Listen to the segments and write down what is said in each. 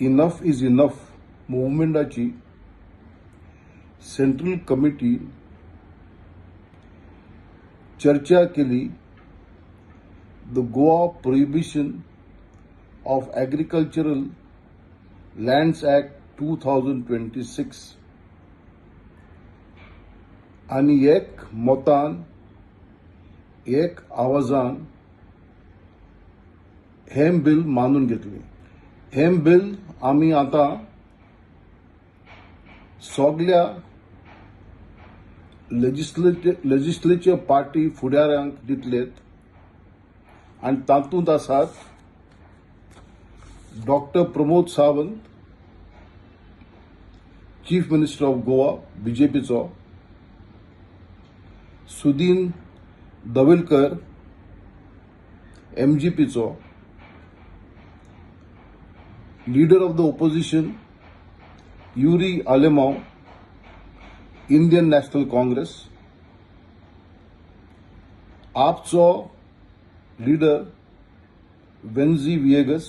Enough is enough मुवमेंटाची central committee चर्चा केली the Goa Prohibition of Agricultural Lands Act 2026 आनी एक मतान, एक आवाजान हें बिल मानून घेतलें. हें बिल आमी आतां सगल्या लेजिस्लेचर पार्टी फुडाऱ्यांक दितलेत आनी तातूंत आसात doctor Pramod Sawant, chief minister of Goa, बीजेपीचो, सुदीन दविलकर, एमजीपीचो, leader of the opposition Yuri Alemao, Indian national Congress, आपचो लिडर वेन्झी विएगस,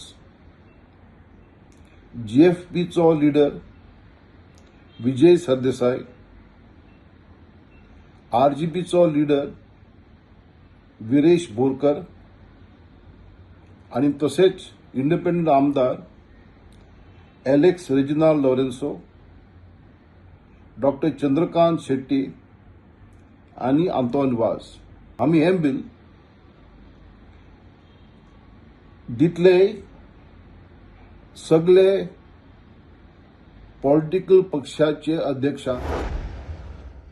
जीएफपीचो लिडर विजय सरदेसाय, आरजीपीचो लिडर विरेश बोरकर आनी तशेंच इंडिपेंडंट आमदार एलेक्स रेजिनाल्ड लॉरेन्सो, डॉक्टर चंद्रकांत शेट्टी आनी आंतोन वाज. आमी हें बील दितले सगळे पॉलिटिकल पक्षाचे अध्यक्षांक.